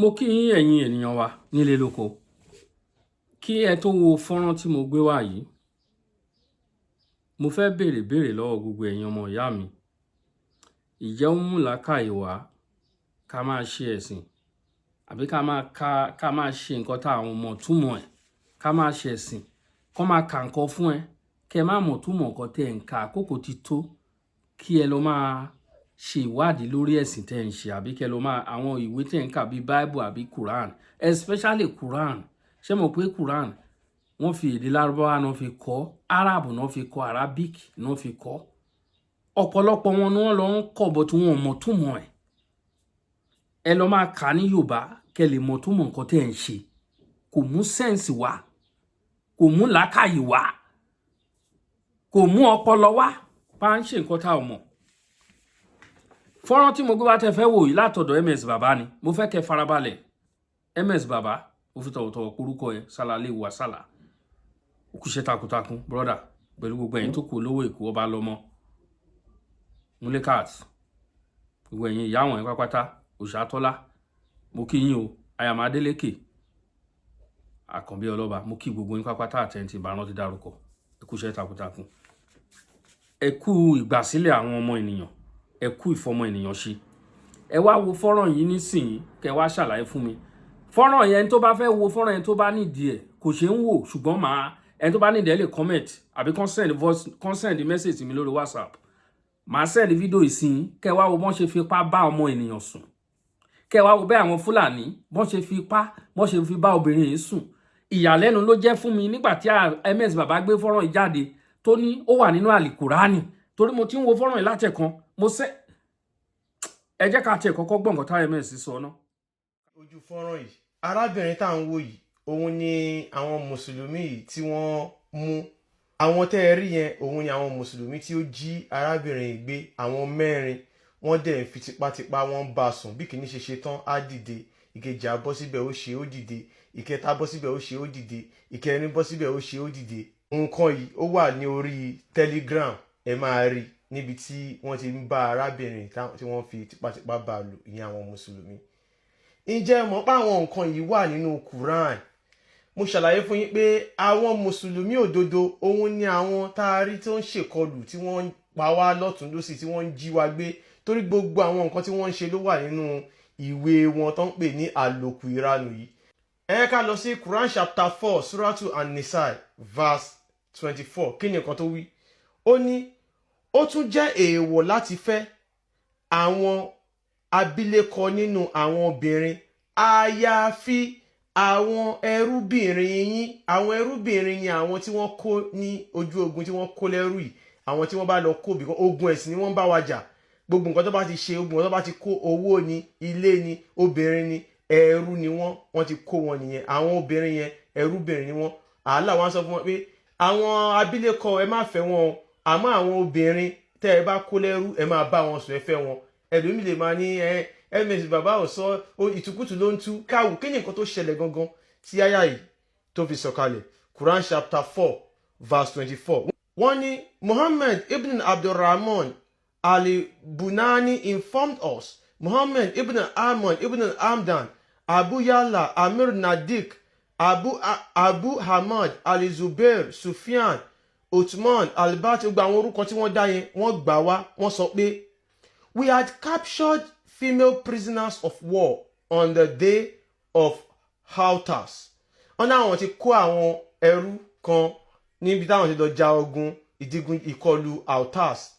Mo kí yín, ẹ̀yin ènìyàn wa nílé lóko. Kí ẹ tó wo fọ́nrán tí mo gbé wá yìí, mo fẹ́ béèrè béèrè lọ́wọ́ gbogbo ẹ̀yin ọmọ ìyá mi. Ìjẹ́ ó mú làákàyè wá ká máa ṣe ẹ̀sìn, àbí ká máa ṣe nǹkan tá àwọn mọ̀ túmọ̀ ẹ̀, ká máa ṣe ẹ̀sìn, kó máa kà nǹkan fún ẹ, kí ẹ má mọ̀ túmọ̀ nǹkan tẹ́ ẹ̀ ń ka? Àkókò ti tó kí ẹ lọ máa ṣe ìwádìí lórí ẹ̀sìn tẹ́ ẹ̀ ń ṣe, àbí kí ẹ lọ máa àwọn ìwé tẹ́ ẹ̀ ń kà bíi Bible àbí Quran, especially Quran. Ṣé mọ̀ pé Quran, wọ́n fi èdè Lárúbáwá náà fi kọ́, Arab náà fi kọ́, Arabic náà fi kọ́. Ọ̀pọ̀lọpọ̀ wọn ni wọ́n lọ ń kọ́ bọ̀ tí wọ́n mọ̀ túmọ̀ ẹ̀. Ẹ lọ máa kà ní Yorùbá kẹ́ lè mọ̀ túmọ̀ nǹkan tẹ́ ẹ̀ ń ṣe. Kò mú sense wá, kò mú làákàyè wá, kò mú ọpọlọ wá. Bá ń ṣe nǹkan tá ò mọ̀. Fọ́nrán tí mo gbé wá tẹ́ fẹ́ wò yìí, látọ̀dọ̀ MS Bàbá ni. Mo fẹ́ kẹ́ farabalẹ̀. MS Bàbá, ó fi tọ̀wọ̀tọ̀wọ̀ porúkọ ẹ sálálé wàsálà. Ó kúṣẹ́ takuntakun, brother, pẹ̀lú gbogbo ẹ̀yin tó kù, olówó Èkó, ọba lọ́mọ Mulekat, gbogbo ẹ̀yin ìyá wọ̀nyí pápátá, Òṣàtọ́lá, mo kí yín o. Àyàmọ̀ Adélékè, Àkànbí ọlọ́ba, mo kí gbogbo yín pápátá, àtẹ̀ǹtì ìbáran ti dárúkọ. Ẹ kúṣẹ́ takuntakun, ẹ kú ìgbàsílẹ̀ àwọn ọmọ ènìyàn, ẹ kú ìfọmọ ènìyàn ṣe. Ẹ wá wo fọ́nrán yìí nísìnyí, kẹ wá ṣàlàyé fún mi. Fọ́nrán yẹn, tó bá fẹ́ wo fọ́nrán yẹn, tó bá nídìí ẹ̀, kò ṣe ń wò, ṣùgbọ́n màá ẹni tó bá nídìí ẹ̀ lè comment àbí kàn send voice, kàn send message mi lórí WhatsApp. Màá send fídíò ìsìn, kẹ wá wo bọ́n ṣe fipá bá ọmọ ènìyàn sùn, kẹ wá wo bẹ́ẹ̀ àwọn Fúlàní bọ́n ṣe fi bá obìnrin yìí sùn. Ìyàlẹ́nu ló jẹ́ fún mi nígbà tí MS Bàbá gbé fọ́nrán yìí jáde, tó ní ó wà nínú Àlìkùránì, torí mo ti ń wo fọ́nrán yìí látẹ̀kan. Mo sẹ́ ẹ jẹ́ ká tiẹ̀ kọ́kọ́ gbọ́ nǹkan tá MS sọ náà. Ojú fọ́nrán yìí, arábìnrin tá à ń wò yìí, òun ni àwọn mùsùlùmí yìí tí wọ́n mú. Àwọn tẹ́ ẹ rí yẹn, òun ni àwọn mùsùlùmí tí ó jí arábìnrin yìí gbé. Àwọn mẹ́rin, wọ́n dẹ̀ ń fi tipátipá, wọ́n ń bá a sùn. Bí kìíní ṣe ṣe tán, á dìde, ìkejì á bọ́ síbẹ̀, ó ṣe, ó dìde, ìkẹta bọ́ síbẹ̀, ó ṣe, ó dìde, ìkẹrin bọ́ síbẹ̀, ó ṣe, ó dìde. Nǹkan yìí, ó wà ní orí Telegram. Ẹ máa rí níbi tí wọ́n ti ń bá arábìnrin tí wọ́n fi tipátipá bá a lò, ìyẹn àwọn mùsùlùmí. Ǹjẹ́ ẹ mọ̀ pé àwọn nǹkan yìí wà nínú Quran? Mo ṣàlàyé fún yín pé àwọn mùsùlùmí òdodo, òun ni àwọn tá a rí tó ń ṣèkọlù, tí wọ́n ń pa wá lọ́tún lọ́sì, tí wọ́n ń jí wa gbé, torí gbogbo àwọn nǹkan tí wọ́n ń ṣe ló wà nínú ìwé wọn tó ń pè ní àlòkù ìranù yìí. Ẹ ká lọ sí Quran chapter 4, Suratu An-Nisa, verse 24. Kí ni nǹkan tó wí? Ó ní ó tún jẹ́ èèwọ̀ láti fẹ́ àwọn abilékọ nínú àwọn obìnrin, àyàfi àwọn ẹrúbìnrin yín. Àwọn ẹrúbìnrin ni àwọn tí wọ́n kó ní ojú ogun, tí wọ́n kó lẹ́rú yìí, àwọn tí wọ́n bá lọ kó bí ogun ẹ̀sìn ni wọ́n bá wa jà. Gbogbo nǹkan tó bá ti ṣe, gbogbo nǹkan tó bá ti kó, owó ni, ilé ni, obìnrin ni, ẹrú ni wọ́n. Wọ́n ti kó wọn nìyẹn. Àwọn obìnrin yẹn, ẹrúbìnrin ni wọ́n. Àhálà wọn sọ fún wọn pé àwọn abilékọ, ẹ má fẹ́ wọn o, àmọ́ àwọn obìnrin tẹ́ ẹ bá kó lẹ́rú, ẹ máa bá wọn sùn, ẹ fẹ́ wọn. Ẹlòmíì lè máa ní ẹ ms Bàbá ò sọ, ìtukùtù ló ń tú káwù. Kí ni nǹkan tó ṣẹlẹ̀ gangan tí àyà yìí tó fi sọ̀kalẹ̀? Quran chapter 4 verse 24. Wọ́n ní Muhammad ibn Abdulrahman Ali Bunani informed us, Muhammad ibn Ahmad ibn Hamdan, Abu Yala, Amir Nadik, Abu Hamad Ali, Zubair, Sufyan, Uthman Albert. Gbogbo àwọn orúkọ tí wọ́n dá yẹn, wọ́n gbà wá. Wọ́n sọ pé we had captured female prisoners of war on the day of Autas. Wọ́n ní àwọn ti kó àwọn ẹrú kan níbi táwọn ti lọ ja ogun ìdígun ìkọlù Autas,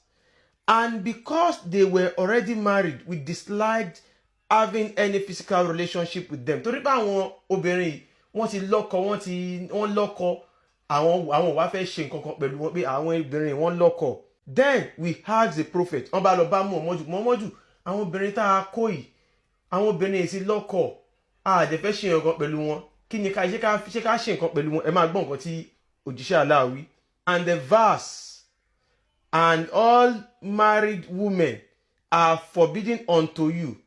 and because they were already married, we disliked having any physical relationship with them. Torí pé àwọn obìnrin yìí, wọ́n ti lọ́kọ, wọ́n lọ́kọ, àwọn ò wá fẹ́ ṣe nǹkan kan pẹ̀lú wọn, pé àwọn obìnrin wọ́n lọ́kọ. Then we asked the prophet. Wọ́n bá lọ bá Muhammadu. Muhammadu, àwọn obìnrin tá a kó yìí, àwọn obìnrin yìí ti lọ́kọ, a dẹ̀ fẹ́ ṣe nǹkan pẹ̀lú wọn. Kí ni ká ṣe? Ká ṣe nǹkan pẹ̀lú wọn? Ẹ máa gbọ́ nǹkan tí òjíṣẹ́ Allah wí. And the verse "And all married women are forbidden unto you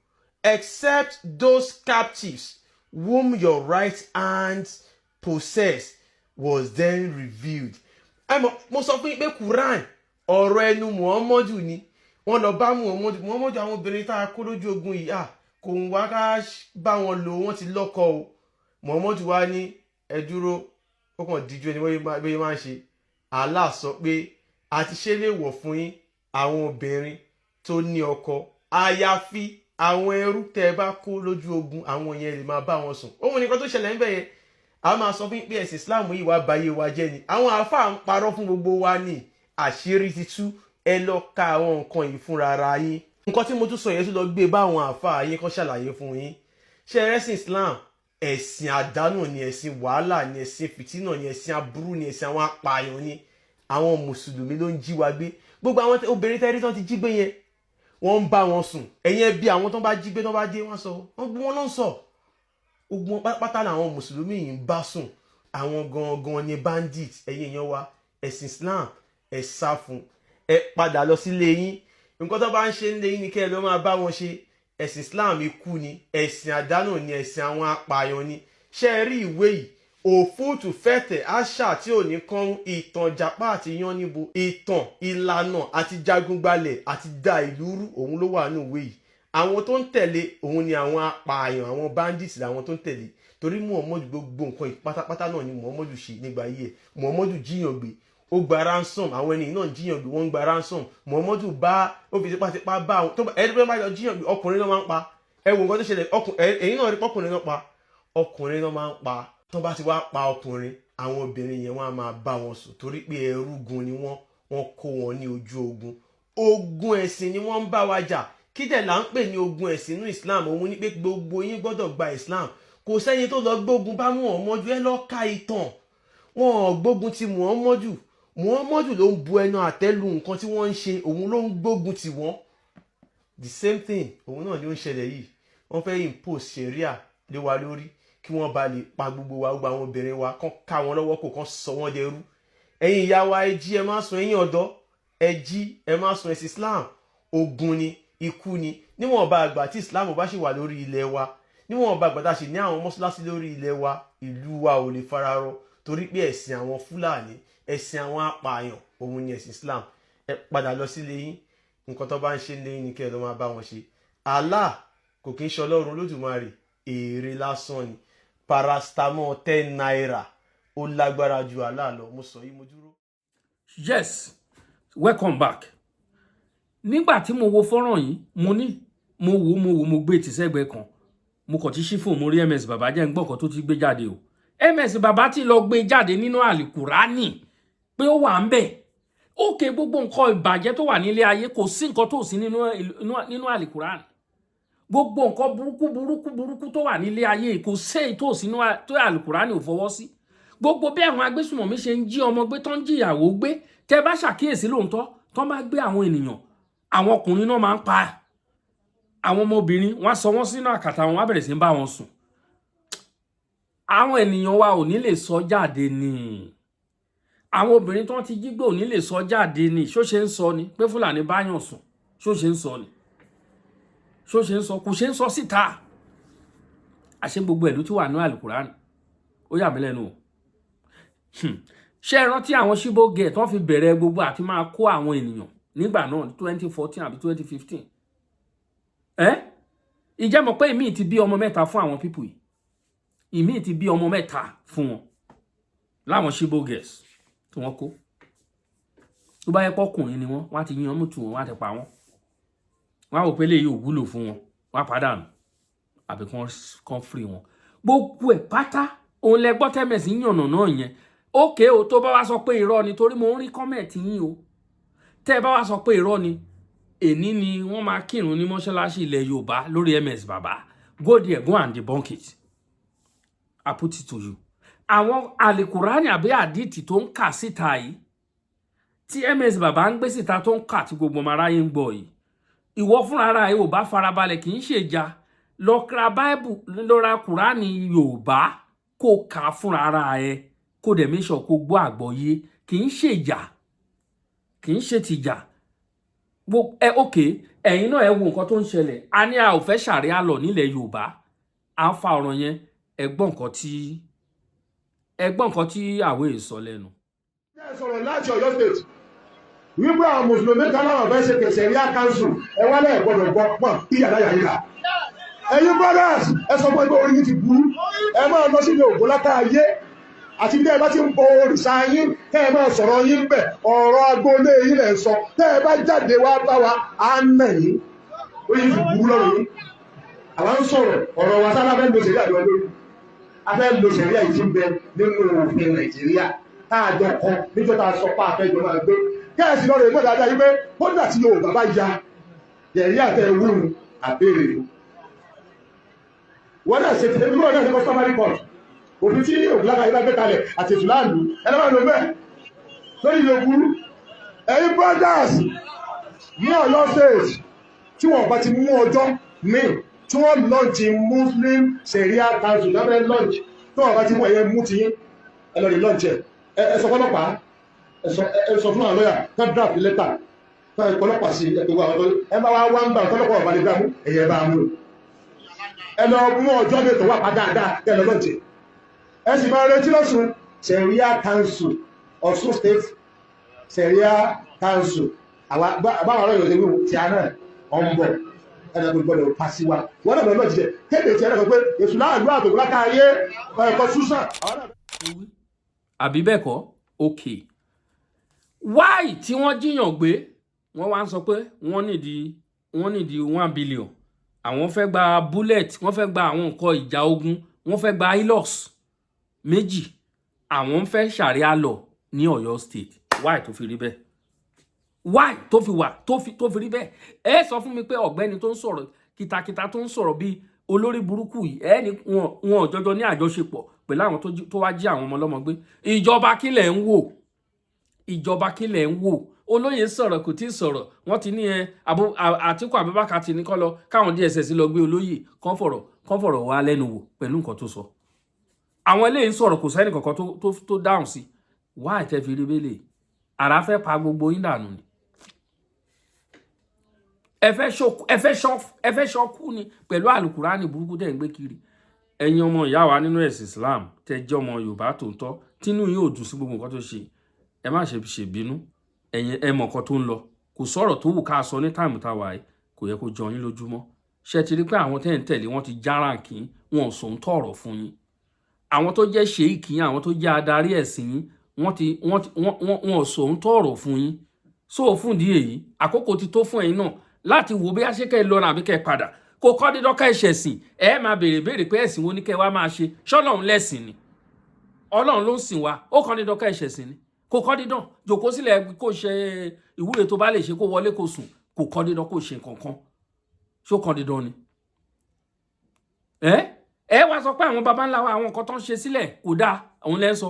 except those captives whom your right hands possess" was then revealed. Ẹ mọ̀, mo sọ fún yín pé Quran, ọ̀rọ̀ ẹnu Muhammadu ni. Wọ́n lọ bá Muhammadu. Muhammadu, àwọn obìnrin tá a kó lójú ogun yìí, à kò Kò ń wá ká bá wọn lò, wọ́n ti lọ́kọ o. Muhammadu wá ní ẹ dúró, ó kàn díjú ẹni bóyá máa ń ṣe. Allah sọ pé a ti ṣe lè wọ̀ fún yín àwọn obìnrin tó ní ọkọ, àyàfi àwọn ẹrú tẹ́ ẹ bá kó lójú ogun, àwọn yẹn lè máa bá wọn sùn. Òun nìkan tó ṣẹlẹ̀ ńbẹ̀ yẹn, a máa sọ fún yín pé ẹ̀sìn Islam yìí wá bayé wa jẹ́ ni. Àwọn àáfàá ń parọ́ fún gbogbo wa ní àṣírí ti tú. Ẹ lọ ka àwọn nǹkan yìí fúnra ara yín. Nǹkan tí mo tún sọ yẹn tún lọ gbé bá àwọn àáfàá yín kó ṣàlàyé fún yín. Ṣé ẹ̀sìn Islam, ẹ̀sìn àdánù ni, ẹ̀sìn wàhálà ni, ẹ̀sìn fìtínà ni, ẹ̀sìn aburú ni, ẹ̀sìn àwọn apààyàn ni. Àwọn mùsùlùmí ló ń jí wa gbé. Gbogbo àwọn obìnrin tẹ́rí tán ti jí gbé yẹn, wọ́n ń bá wọn sùn. Ẹ̀yin ẹbí àwọn tó bá jí gbé, tó bá dé, wọ́n sọ wọ́n gbogbo wọn ló ń sọ. Gbogbo wọn pátápátá làwọn mùsùlùmí yìí ń bá sùn. Àwọn gangan ni bandit. Ẹ̀yin èèyàn wa, ẹ̀sìn Islam, ẹ sá fún, ẹ padà lọ sílé yín. Nǹkan tó bá ń ṣe nílé yín ni kẹ́ ẹ lọ máa bá wọn ṣe. Ẹ̀sìn Islam ikú ni, ẹ̀sìn àdánù ni, ẹ̀sìn àwọn apààyàn ni. Ṣé ẹ rí ìwé yìí, Òfúùtù fẹ̀tẹ̀ àṣà tí ò ní kán, ìtàn jàpá àti yánníbo, ìtàn ìlànà àti jagungbalẹ̀ àti da ìlú rú, òun ló wà ní ìwé yìí. Àwọn tó ń tẹ̀lé òun ni àwọn apààyàn, àwọn bandits làwọn tó ń tẹ̀lé, torí Muhammadu, gbogbo nǹkan yìí pátápátá náà ni Muhammadu ṣe nígbà yìí ẹ̀. Muhammadu jíyàn gbé, ó gba ransom. Àwọn ènìyàn náà jíyàn gbé, wọ́n ń gba ransom. Muhammadu bá ó fi tipátipá bá àwọn tó ẹni tó bá lọ jíyàn gbé, ọkùnrin náà máa ń pa. Ẹ wo nǹkan tó ṣẹlẹ̀, ẹ̀yin náà rí pọ́kùnrin náà pa, ọkùnrin náà máa ń pa. Tó bá ti wá pa ọkùnrin, àwọn obìnrin yẹn, wọ́n á máa bá wọn sùn, torí pé ẹrúgun ni wọ́n, wọ́n kó wọn ní ojú ogun. Ogun ẹ̀sìn ni wọ́n ń bá wa jà. Kí dẹ̀ là ń pè ní ogun ẹ̀sìn nínú Islam? Òun ni pé gbogbo yín gbọ́dọ̀ gba Islam. Kò sẹ́ni tó lọ gbógun bá Muhammadu. Ẹ lọ ka ìtàn, wọn ò gbógun ti Muhammadu. Muhammadu ló ń bu ẹnu àtẹ́ lu nǹkan tí wọ́n ń ṣe, òun ló ń gbógun ti wọ́n. The same thing òun náà ni ó ń ṣẹlẹ̀ yìí. Wọ́n fẹ́ impose sharia lé wa lórí kí wọ́n bá lè pa gbogbo wa, gbogbo àwọn obìnrin wa, kán ká wọn lọ́wọ́ kó kán sọ wọ́n dẹrú. Ẹ̀yin ìyá wa, ẹ jí, ẹ má sùn. Ẹ̀yin ọ̀dọ́, ẹ jí, ẹ má sùn. Ẹ̀sìn Islam, ogun ni, ikú ni. Níwọ̀nba àgbà tí Islam bá ṣì wà lórí ilẹ̀ wa, níwọ̀nba àgbà tá a ṣì ní àwọn mọ́ṣáláṣí lórí ilẹ̀ wa, ìlú wa ò lè fararọ, torí pé ẹ̀sìn àwọn Fúlàní, ẹ̀sìn àwọn apààyàn, òun ni ẹ̀sìn Islam. Ẹ padà lọ sílé yín. Nǹkan tó bá ń ṣe nílé yín ni kẹ́ ẹ lọ máa bá wọn ṣe. Allah kò kí ń ṣe Ọlọ́run Olódùmarè, èrè lásán ni. Paracetamol ₦10 ó lágbára ju Allah lọ. Mo sọ yìí, mo dúró. Yes, welcome back. Nígbà tí mo wo fọ́nrán yìí, mo ní mo wò, mo wò, mo gbé tì sẹ́gbẹ̀ẹ́ kan. Mo kàn ti ṣí fóònù, mo rí MS Bàbá, jẹ́ ń gbọ́ nǹkan tó ti gbé jáde o. MS Bàbá ti lọ gbé jáde nínú àlìkùránì pé ó wà ń bẹ̀. Ókè, gbogbo nǹkan ìbàjẹ́ tó wà nílé ayé, kò sí nǹkan tó sí nínú àlìkùránì. Gbogbo nǹkan burúkú burúkú burúkú tó wà nílé ayé, kò sí èyí tó sí tó àlìkùránì ò fọwọ́ sí. Gbogbo bí àwọn agbésùmọ̀mí ṣe ń jí ọmọ gbé, tó ń jíyàwó gbé, tẹ́ bá ṣàkíyèsí lóòótọ́, tó bá gbé àwọn ènìyàn, àwọn ọkùnrin náà máa ń pa. Àwọn ọmọbìnrin, wọ́n á sọ wọ́n sínú àkàtà wọn, wọ́n á bẹ̀rẹ̀ sí ń bá wọn sùn. Àwọn ènìyàn wa ò ní lè sọ jáde ni. Àwọn obìnrin tó ń ti jí gbé ò ní lè sọ jáde ni. Ṣó ṣe ń sọ ni pé Fúlàní báyàn sùn? Ṣó ṣe ń sọ ni? Ṣó ṣe ń sọ? Kò ṣe ń sọ síta. Àṣé gbogbo ẹ̀ ló ti wà ní àlùkùránì? Ó yà mí lẹ́nu o. Ṣé ẹ rántí àwọn Chibok girl tó fi bẹ̀rẹ̀ gbogbo àti máa kó àwọn ènìyàn nígbà náà, 2014 àbí 2015? Ẹ́ ìjẹ́ mọ̀ pé ìmíì ti bí ọmọ mẹ́ta fún àwọn people yìí? Ìmíì ti bí ọmọ mẹ́ta fún wọn láwọn Chibok girls tí wọ́n kó. Tó bá yẹ pọ́kùnrin ni wọ́n, wọ́n á ti yan mùtù wọn, wọ́n á ti pa wọ́n. Wọ́n á wò pé eléyìí ò wúlò fún wọn, wọ́n á pàdánù àbí kán free wọn. Gbogbo ẹ̀ pátá òun lẹ gbọ́ tẹ́mẹ̀sì yànnà náà yẹn. Ókè o, tó bá wá sọ pé irọ́ ni, torí mo ń rí comment yín o, tẹ́ ẹ bá wá sọ pé irọ́ ni, èní ni wọ́n máa kírun ní mọ́ṣáláṣí ilẹ̀ Yorùbá lórí MS Baba. Go there, go and debunk it. I put it to you. Àwọn àlìkùránì àbí àdìtì tó ń kà síta yìí, tí MS Baba ń gbé síta, tó ń kà tí gbogbo ọmọ aráyé ń gbọ́ yìí, ìwọ fúnra ara ẹ ò bá farabalẹ̀, kì í ṣèjà. Lọ ka Báìbù, lọ ra Kùránì Yorùbá, kó kà á fúnra ara ẹ, kó dẹ̀ make sure kó gbọ́ àgbọ́yé. Kì í ṣèjà, kì í ṣe tìjà ẹ. Ok, ẹ̀yin náà ẹ wo nǹkan tó ń ṣẹlẹ̀. A ní a ò fẹ́ ṣàríà lọ nílẹ̀ Yorùbá, à ń fa ọ̀rọ̀ yẹn. Ẹ gbọ́ nǹkan tí àwẹ̀ sọ lẹ́nu. Ẹ sọ̀rọ̀ láti Ọ̀yọ́ State wípé àwọn mùsùlùmí kan láwọn fẹ́ ṣe sharia council. Ẹ wálẹ̀ gbọ́dọ̀ gbọ́ pọ̀ ìyàrá yàrá. Ẹ̀yin brothers, ẹ sọ fún ẹgbẹ́ orí yìí ti burú. Ẹ máa lọ sílé ògbó látàáyé àti bí ẹ bá ti ń bọ òrìṣà yín, tẹ́ ẹ máa sọ̀rọ̀ yín bẹ̀. Ọ̀rọ̀ agboolé yín lẹ̀ ń sọ. Tẹ́ ẹ bá jáde wá bá wa, á nà yín. Orí yìí ti burú lọ́rùn yín. Àwa ń sọ̀rọ̀ ọ̀rọ̀ wa sábà fẹ́ lo sẹ̀ríà lọ lórí. A fẹ́ lo sẹ̀ríà yìí ti ń bẹ nínú òfin Nàìjíríà tá a jọ kọ níjọ́ tá a sọ pé a fẹ́ jọ máa gbé. Kẹ́ẹ̀sì lọ́rọ̀ èèmọ̀ dáadáa yìí pé kódà tí Yorùbá bá ya sẹ̀ríà tẹ wúru àbẹ̀rẹ̀ o. Wọ́n náà ṣe tẹ̀lé náà ní customary court. Òfin tí ògùnláka yìí bá gbé kalẹ̀ àti ètò láàlú ẹlẹ́wọ̀n ló bẹ́ẹ̀ lórí ìlú ògúrú. Ẹ̀yin brothers ní Ọ̀yọ́ State, tí wọ́n bá ti mú ọjọ́ míì tí wọ́n launch Muslim Sharia Council lọ́fẹ́ launch, tí wọ́n bá ti mú, ẹ̀yẹ mú ti yín, ẹ lọ rí launch ẹ̀. Ẹ sọ fọlọ́pàá, ẹ sọ fún àwọn lọ́yà tó draft letter tó ẹ pọlọ́pàá sí ẹ gbogbo àwọn tó ẹ bá wá wá ń gbà tọ́lọ́pàá ọ̀bà lè gbà mú ẹ̀yẹ bá mú. Ẹ lọ mú ọjọ́ mi tó wà pa dáadáa kẹ́ ẹ lọ launch ẹ̀. Ẹ sì máa retí lọ́sùn Sharia Council, Ọ̀ṣun State Sharia Council. Báwọn ọ̀rọ̀ yóò ṣe wíwò tí a náà ọ̀ ń bọ̀ ẹ̀rọ tó gbọ́dọ̀ pa sí wa. Wọ́n náà lọ́ọ́ jíjẹ kéde tí ẹ̀rọ pé èṣù láàlú àtòkù láká ayé ẹ̀kọ́ súsàn. Àbí bẹ́ẹ̀ kọ́? Ok, why tí wọ́n jíyàn gbé, wọ́n wá ń sọ pé wọ́n nídìí 1 billion, àwọn fẹ́ gba bullet, wọ́n fẹ́ gba àwọn nǹkan ìjà ogun, wọ́n fẹ́ gba Hilux méjì, àwọn fẹ́ sharia law ní Ọ̀yọ́ State? Why tó fi rí bẹ́ẹ̀? Why tó fi wà tó fi rí bẹ́ẹ̀? Ẹ sọ fún mi pé ọ̀gbẹ́ni tó ń sọ̀rọ̀ kìtàkìtà, tó ń sọ̀rọ̀ bíi olórí burúkú yìí, ẹ ní wọn ò jọjọ ní àjọṣepọ̀ pẹ̀lú àwọn tó wá jí àwọn ọmọ ọlọ́mọ gbé. Ìjọba, kílẹ̀ ń wò? Ìjọba, kílẹ̀ ń wò? Olóyè sọ̀rọ̀, kò tí ì sọ̀rọ̀, wọ́n ti ní ẹ Àtíkù Abubakar ti ní kọ́ lọ káwọn DSS lọ gbé olóyè kán fọ̀rọ̀ wá lẹ́nu wò pẹ̀lú nǹkan tó sọ. Àwọn eléyìí ń sọ̀rọ̀, kò sẹ́ni kankan tó dáhùn sí. Wá ìtẹ́ fi rí bẹ́lẹ̀, àrà fẹ́ pa gbogbo yín dànù ni. Ẹ fẹ́ ṣọ́kú ni pẹ̀lú àlùkùránì burúkú tẹ̀ ń gbé kiri. Ẹ̀yin ọmọ ìyá wa nínú ẹ̀sìn Islam, tẹ́ jẹ́ ọmọ Yorùbá tòótọ́, tínú yín ò dùn sí gbogbo nǹkan tó ṣe, ẹ má ṣe ṣèbínú. Ẹ̀yin ẹ mọ̀ nǹkan tó ń lọ. Kò sọ̀rọ̀ tó wù ká sọ ní time tá a wà yìí, kò yẹ kó jọ yín lójúmọ́. Ṣe ti rí pé àwọn tẹ́ ń tẹ̀lé wọ́n ti já ránkì, wọn ò sòun tọ̀rọ̀ fún yín. Àwọn tó jẹ́ ṣèyíkì yín, àwọn tó jẹ́ adarí ẹ̀sìn yín, wọ́n ti wọ́n ti wọ́n wọ́n ò sòun tọ̀rọ̀ fún yín. So fún ìdí èyí, àkókò ti tó fún ẹ̀yin náà láti wò bí ṣé kẹ́ ẹ lọ́nà àbí kẹ́ ẹ padà. Kò kọ́ dídọ́ ká ẹ ṣẹ̀sìn. Ẹ máa béèrè béèrè pé ẹ̀sìn wo ni kẹ́ ẹ wá máa ṣe? Ṣọ́lọ́run lẹ́sìn ni? Ọlọ́run ló ń sìn wá. Ó kọ́ dídọ́ ká ẹ ṣẹ̀sìn ni? Kò kọ́ dídán. Jòkó sílẹ̀ kó ṣe ìwúre tó bá lè ṣe, kó wọlé kó sùn. Kò kọ́ dídán kó ṣe nǹkan kan. Ṣó kọ́ dídán ni? Ẹ wá sọ pé àwọn baba ńlá wa, àwọn nǹkan tó ń ṣe sílẹ̀ kò dáa. Òun lẹ́ ń sọ.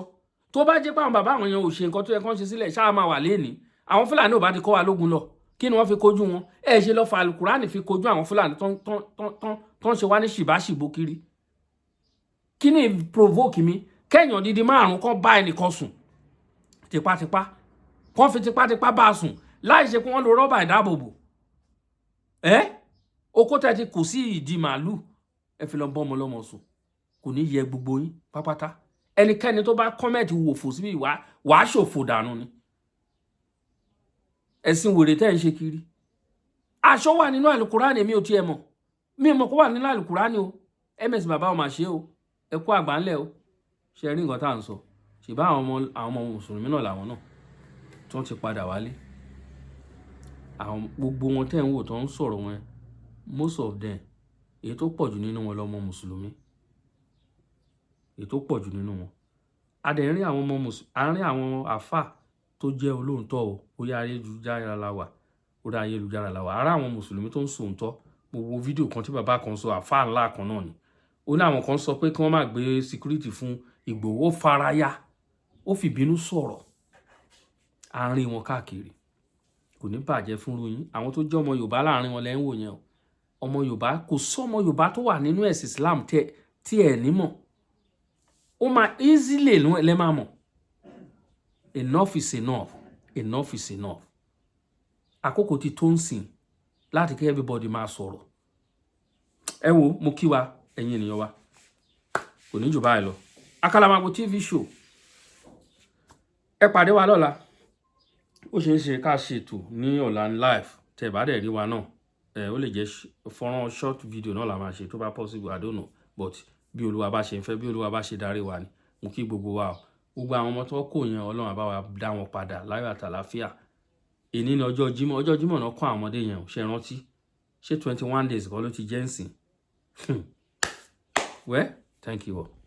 Tó bá jẹ́ pé àwọn bàbá àwọn yẹn ò ṣe nǹkan tó yẹ kán ṣe sílẹ̀, ṣáà máa wà léèní. Àwọn Fúlàní ò bá ti kọ́ wa lógun lọ. Kí ni wọ́n fi kojú wọn? Ẹ ṣe lọ fa alukurani fi kojú àwọn Fúlàní tó ń ṣe wá ní ṣìbáṣìbò kiri. Kí ni provoke mi? Kẹ́yàn dídí márùn kan bá ẹnìkan sùn tipátipá, kán fi tipátipá bá a sùn láì ṣe pé wọ́n lo rọ́bà ìdáàbòbò. Ẹ okó tẹ́ ti kù sí ìdí màálù, ẹ fi lọ bọ́ ọmọ lọ́mọ sùn. Kò ní yẹ gbogbo yín pápátá. Ẹnikẹ́ni tó bá comment wòfò síbi wàá ṣòfò dànù ni. Ẹ̀sìn wèrè tẹ́ ń ṣe kiri. Aṣọ wà nínú àlùkùránì, mi ò tiẹ̀ mọ̀, mi mọ̀ kó wà nínú àlùkùránì o. Ms bàbá ọmọ àṣẹ o, ẹ kú àgbà ńlẹ̀ o. Ṣe rí nǹkan tá à ń sọ? Ṣèbá àwọn ọmọ mùsùlùmí náà làwọn náà tí wọ́n ti padà wálé. Àwọn gbogbo wọn tẹ́ ń wò tó ń sọ̀rọ̀ wọn, most of them, èyí tó pọ̀ jù nínú wọn lọ́mọ mùsùlùmí, èyí tó pọ̀ jù nínú wọn. A dẹ̀ ń rí àwọn ọmọ mùsùlùmí, à ń rí àwọn àfà tó jẹ́ olóòótọ́ o. Orí ayélujára la wà, orí ayélujára la wà. Ara àwọn mùsùlùmí tó ń sòótọ́, mo wo fídíò kan tí bàbá kan sọ, àfà ńlá kan náà ni. Ó ní àwọn kan sọ pé kí wọ́n má gbé security fún Ìgbòho, ó faraya, ó fìbínú sọ̀rọ̀. À ń rí wọn káàkiri. Kò ní bàjẹ́ fúnru yín. Àwọn tó jẹ́ ọmọ Yorùbá láàrin wọn lẹ́ ń wò yẹn o. Ọmọ Yorùbá, kò sọ́mọ Yorùbá tó wà nínú ẹ̀sìn Islam tí ẹ̀ nímọ̀. Ó máa easily lẹ́ máa mọ̀. Enough is enough, enough is enough. Àkókò ti tó ń sìn láti kí everybody máa sọ̀rọ̀. Ẹ wo, mo kí wa, ẹ̀yin ènìyàn wa. Kò ní jù báyìí lọ. Àkàlàmàgbò TV show, ẹ pàdé wa lọ́la. Ó ṣeé ṣe ká ṣètò ní ọ̀la live. Tẹ́ bá dẹ̀ rí wa náà. Ẹ ó lè jẹ́ fọ́nrán short video náà la máa ṣe, tó bá possible, I don't know, but bí Olúwa bá ṣe ń fẹ́, bí Olúwa bá ṣe darí wa ni. Mo kí gbogbo wa o. Gbogbo àwọn ọmọ tó kò yẹn, Ọlọ́run á bá wa dá wọn padà láyọ̀ àtàlàáfíà. Èní ní ọjọ́ Jímọ̀. Ọjọ́ Jímọ̀ náà kọ́ àwọn ọmọdé yẹn ò ṣe rántí. Ṣé 21 days kọ́ ló ti jẹ́ ń sìn? Well, thank you all.